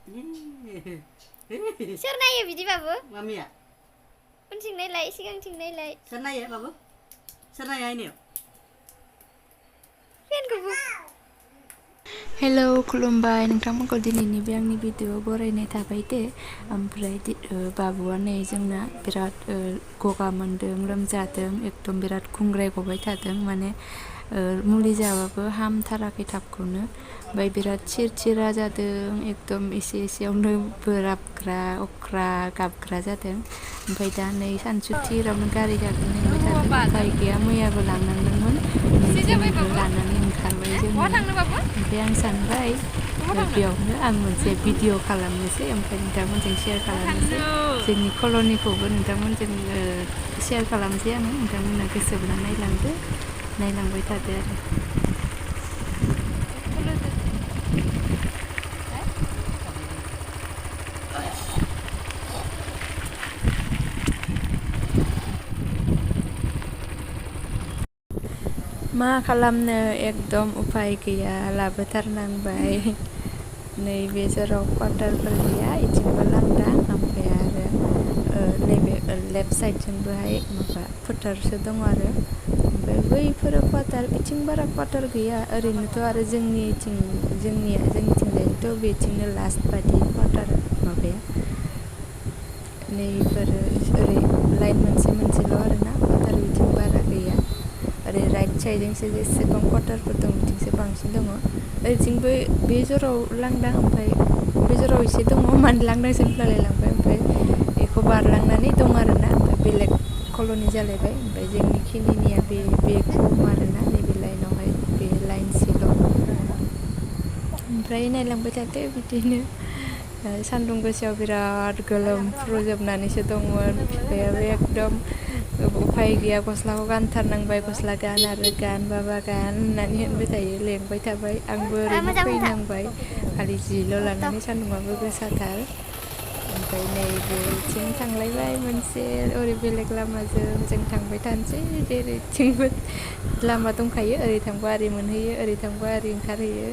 सोर नायो बिदिबाबो? मामिया उनथिं नायलाय सिगांथिं नायलाय। सोर नायो बाबु? सोर नायो आइनियाव? फेनखौबो हेलौ खुलुमबाय नोंथांमोनखौ दिनैनि बे आंनि भिडिअ'आव बरायनाय थाबाय दे। ओमफ्राय बाबुआ नै जोंना बिराद गगा मोनदों लोमजादों एकदम बिराद गुंग्राय गबाय थादों माने मुलि जाबाबो हामथाराखै थाबखौनो ओमफ्राय बिराद सिरसिरा जादों एकदम एसे एसेयावनो बोराबग्रा अख्रा गाबग्रा जादों। ओमफ्राय दा नै सानसुथिरावनो गारि गाखोनो थादों उफाय गैया मैयाबो लांनांदोंमोन दिनैबो लानानै ओंखारबाय जोङो। ओमफ्राय आं सानबाय बेयावनो आं मोनसे भिडिअ' खालामनोसै ओमफ्राय नोंथांमोनजों शेयार खालामनोसै जोंनि कल'निखौबो नोंथांमोनजों शेयार खालामनोसै आङो नोंथांमोना गोसोब्ला नायलांबाय थादो आरो। मा खालामनो एकदम उफाय गैया लाबोथारनांबाय। नैबे जेराव क्वार्टारफोर गैया इथिंबो लांदां ओमफ्राय आरो नैबे लेफ्ट साइडजोंबोहाय माबा फोथारसो दङ आरो ओमफ्राय बैफोरो क्वार्टार बिथिं बारा क्वार्टार गैया ओरैनोथ' आरो जोंनिथिंजायथ' बेथिंनो लास्ट बादि क्वार्टार माबाया नैफोरो ओरै लाइन मोनसेल' आरोना क्वार्टार बिथिं बारा गैया। ओरै राइट साइडजोंसो जेसेबां क्वार्टारफोर दं बिथिंसो बांसिन दङ ओरैथिंबो बे जराव लांदां ओमफ्राय बे जराव एसे दङ मानो लांदांसो होनफ्लायलांबाय ओमफ्राय बेखौ बारलांनानै दं आरोना ओमफ्राय बेलेग कल'नि जालायबाय ओमफ्राय जोंनि खिनिनिया बे खम आरोना नैबे लाइनावहाय बे लाइनसेल' ओमफ्राय नायलांबाय थादो बिदिनो सान्दुं गोसायाव बिराद गोलोमफ्रुजोबनानैसो दंमोन बिफायाबो एकदम उफाय गैया गस्लाखौ गानथारनांबाय गस्ला गान आरो गान बाबा गान होननानै होनबाय थायो लेंबाय थाबाय आंबो ओरैनो फैनांबाय खालि जिल' लानानै सान्दुंआबो गोसाथार ओमफ्राय नैबेथिं थांलायबाय मोनसे ओरै बेलेग लामाजों जों थांबाय थानोसै जेरैथिंबो लामा दंखायो ओरै थांबा ओरै मोनहैयो ओरै थांबा ओरै ओंखारहैयो।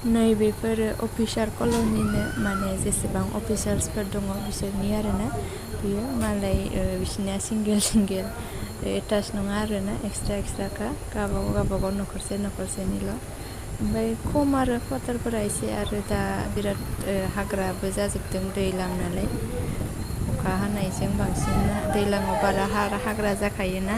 नैबेफोरो अफिसार कल'निनो माने जेसेबां अफिसार्सफोर दङ बिसोरनि आरोना बियो मालाय बिसोरनिया सिंगेल एटाच नङा आरोना एक्सट्राखा गावबागाव न'खरसेनिल' ओमफ्राय खम आरो क्वार्टारफोरा एसे आरो दा बिराद हाग्राबो जाजोबदों दैज्लां नालाय अखा हानायजों बांसिन दैज्लाङाव बारा हाग्रा जाखायोना।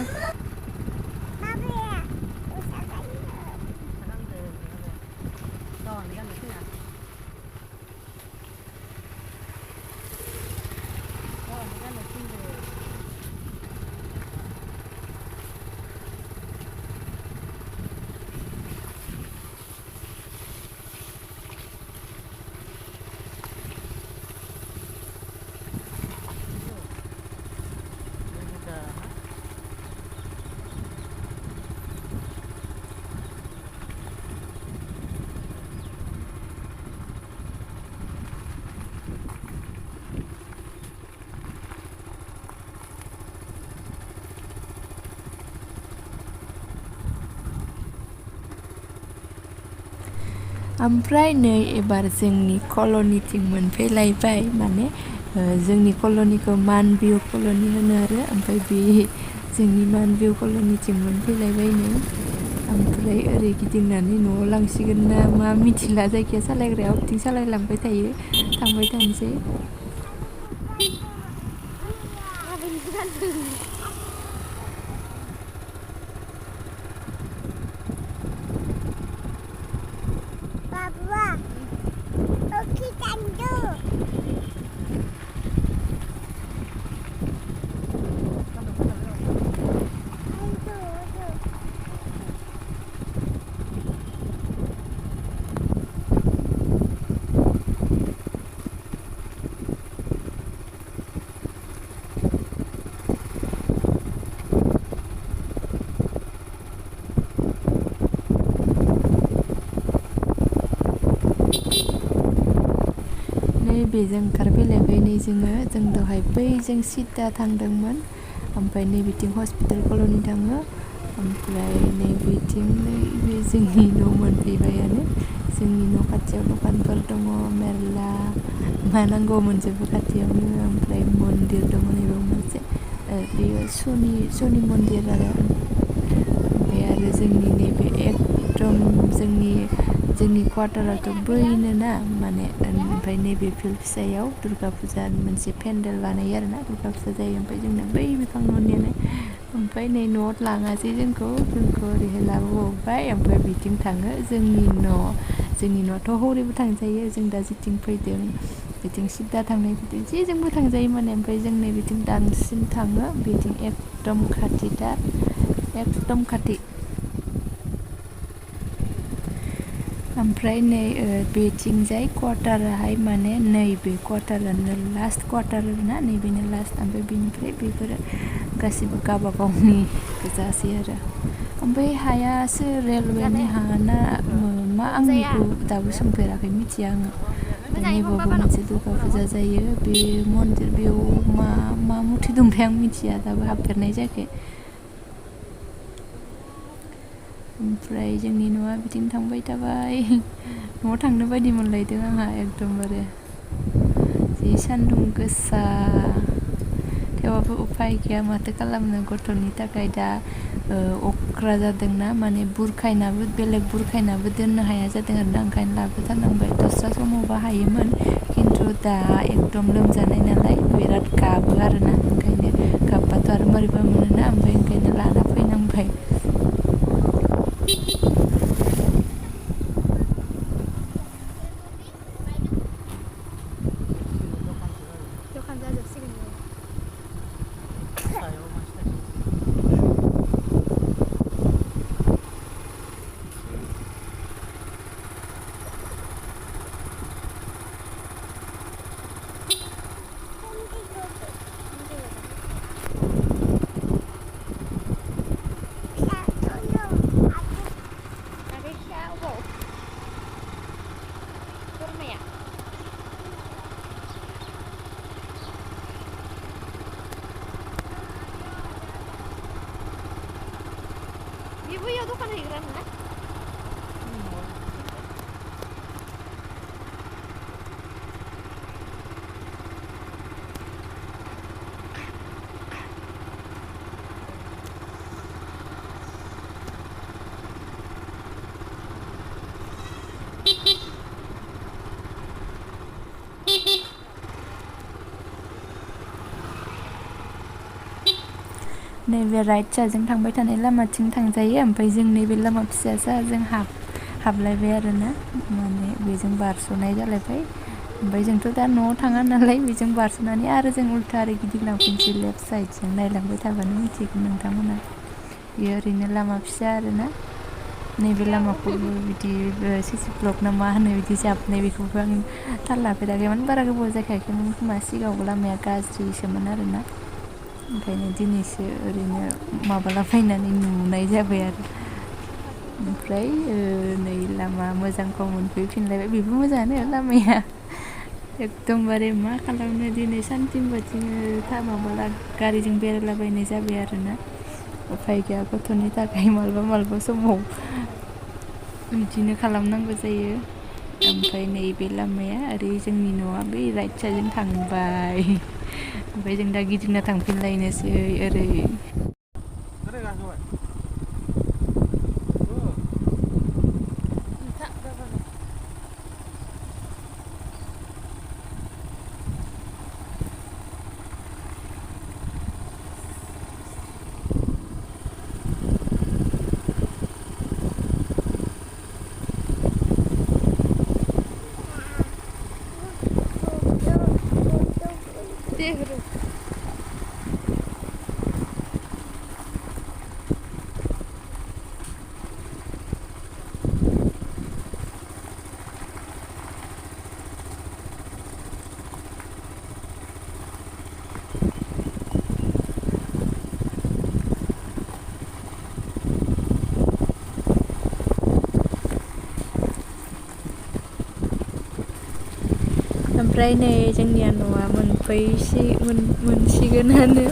ओमफ्राय नै एबार जोंनि कल'निथिं मोनफैलायबाय माने जोंनि कल'निखौ मान भिउ कल'नि होनो आरो ओमफ्राय बे जोंनि मान भिउ कल'निथिं मोनफैलायबाय नै ओमफ्राय ओरै गिदिंनानै न'आव लांसिगोन ना मा मिथिला जायखिया सालायग्राया बिथिं सालायलांबाय थायो थांबाय थानोसै। बेजों ओंखारफैलायबाय नै जों दहाय बैजों सिदा थांदोंमोन ओमफ्राय नैबेथिं हस्पिटाल कल'नि थाङो ओमफ्राय नैबेथिं नैबे जोंनि न' मोनफैबायानो खाथियाव दखानफोर दङ मेरला मा नांगौ मोनजोबो खाथियावनो ओमफ्राय मन्दिर दङ नैबेयाव मोनसे बेयो शनि मन्दिर आरो ओमफ्राय आरो जोंनि नैबे एकदम जोंनि क्वार्टाराथ' बैनो ना माने ओमफ्राय नैबे फिल्ड फिसायाव दुर्गा फुजानि मोनसे पेन्डेल बानायो आरोना दुर्गा फुजा जायो ओमफ्राय जोंना बै बिफां न'नियानो ओमफ्राय नै न'आव लाङासै जोंखौ ओरैहाय लाबोबावबाय ओमफ्राय बिथिं थाङो जोंनि न'आथ' हरैबो थांजायो जों दा जेथिं फैदों बिथिं सिदा थांनाय बिथिं जेजोंबो थांजायो माने ओमफ्राय जों नै बिथिं दानसिन थाङो बिथिं एकदम खाथिथार एकदम खाथि ओमफ्राय नै बेथिंजाय क्वार्टाराहाय माने नैबे क्वार्टारानो लास्ट क्वार्टार ना नैबेनो लास्ट ओमफ्राय बेनिफ्राय बेफोरो गासिबो गावबागावनि गोजासै आरो ओमफ्राय हायासो रेलवेनि हा ना मा आं बेखौ दाबो सोंफेराखै मिथिया आङो नैबावबो मोनसे दुर्गा फुजा जायो बे मन्दिर बेयाव मा मुरथि दंथाय आं मिथिया दाबो हाबफेरनाय जायाखै ओमफ्राय जोंनि न'आ बिथिं थांबाय थाबाय न'आव थांनो बायदि मोनलायदों आंहा एकदमबारे जि सान्दुं गोसा थेवबाबो उफाय गैया माथो खालामनो गथ'नि थाखाय दा अख्रा जादोंना माने बेलेग बुरखायनाबो दोननो हाया जादों आरोना ओंखायनो लाबोथारनांबाय दस्रा समावबा हायोमोन खिन्थु दा एकदम लोमजानाय नालाय बिराद गाबो आरोना ओंखायनो गाबबाथ' आरो मोरैबा मोनोना ओमफ्राय ओंखायनो लाना फैनांबाय दखान जाजोबसिगोन Ibu ya dukkan hiburan na? नैबे राइट साइडजों थांबाय थानाय लामाथिं थांजायो ओमफ्राय जों नैबे लामा फिसासा जों हाबलायबाय आरोना माने बेजों बारस'नाय जालायबाय ओमफ्राय जोंथ' दा न'आव थाङा नालाय बेजों बारस'नानै आरो जों उल्था आरो गिदिंलांफिनसै लेफ्ट साइडजों नायलांबाय थाबानो मिथिगोन नोंथांमोना बेयो ओरैनो लामा फिसा आरोना नैबे लामाखौबो बिदि सिसि ब्लक ना मा होनो बिदि जाबनाय बेखौबो आं थाल लाफेराखै माने बारा गोबाव जाखायाखैमोन खोमा सिगाङाव लामाया गाज्रिसोमोन आरोना ओंखायनो दिनैसो ओरैनो माबालाबायनानै नुनाय जाबाय आरो ओमफ्राय नै लामा मोजांखौ मोनफैफिनलायबाय बेबो मोजाङानो लामाया एकदमबारे मा खालामनो दिनै सानफ्रोमबो माबाला गारिजों बेरायलाबायनाय जाबाय आरोना उफाय गैया गथ'नि थाखाय मालाबा समाव बिदिनो खालामनांगौ जायो ओमफ्राय नैबे लामाया ओरै जोंनि न'आ बै राइट साइडजों थांबाय ओमफ्राय जों दा गिदिंना थांफिनलायनोसै ओरै ओमफ्राय नै जोंनिया न'आ मोनसिगोनानो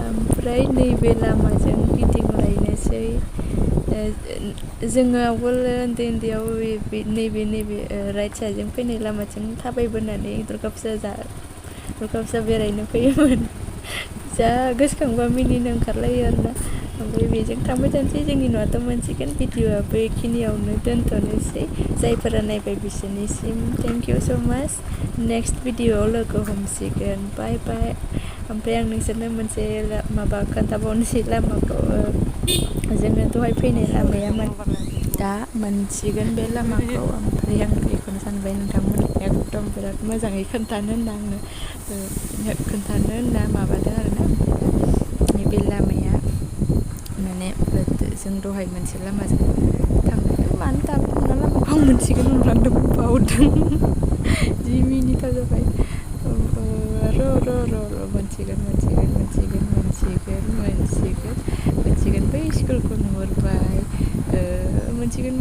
ओमफ्राय नैबे लामाजों गिदिंलायनोसै जोङो आवगोल उन्दैयाव नैबे राइट साइडजों फैनाय लामाथिं थाबायबोनानै दुर्गा फुजा बेरायनो फैयोमोन जा गोसोखांबा मिनिनो ओंखारलायो आरोना ओमफ्राय बेजों थांबाय थानोसै जोंनि न'आथ' मोनसिगोन भिडिअ'आ बेखिनियावनो दोनथ'नोसै जायफोरा नायबाय बिसोरनिसिम थेंक इउ स' माच नेक्स्ट भिडिअ'आव लोगो हमसिगोन बाय बाय ओमफ्राय आं नोंसोरनो मोनसे माबा खोन्थाबावनोसै लामाखौ जोङो दहाय फैनाय लामाया दा मोनसिगोन बे लामाखौ ओमफ्राय आं बेखौनो सानबाय नोंथांमोन एकदम बिराद मोजाङै खोन्थानो होनना माबादों आरोना बे लामाया माने जों दहाय मोनसे लामाजों थांनाय मानो दाबो मोना लामाखौ आं मोनसिगोन होनफ्लांदोंमोन बावदों जि मिनिथाव जाबाय र' मोनसिगोन बै स्कुलखौ नुहुरबाय मोनसिगोन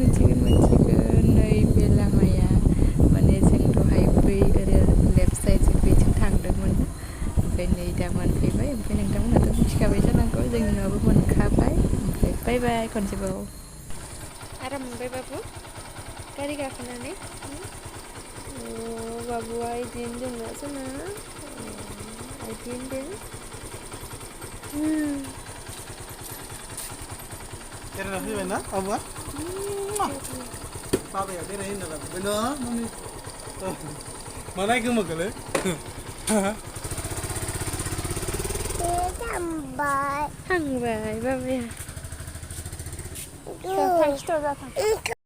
नैबे लामाया माने जों दहाय बै ओरै लेफ्ट साइडजों बैथिं थांदोंमोन ओमफ्राय नै दा मोनफैबाय ओमफ्राय नोंथांमोनहाथ' मिथिखाबाय जानांगौ जोंनि न'आबो मोनखाबाय ओमफ्राय बाय बाय खनसेबाव आराम मोनबाय बाबु गारि गाखोनानै बाबुआ इदिनो दोङो जोंना इदिनो बेरायना फैबाय ना बाबुआ बाबाया बेरायहोना लाबोबाय ना माने मा नायखो मोखोलै थांबाय बाबाया थांखिथ'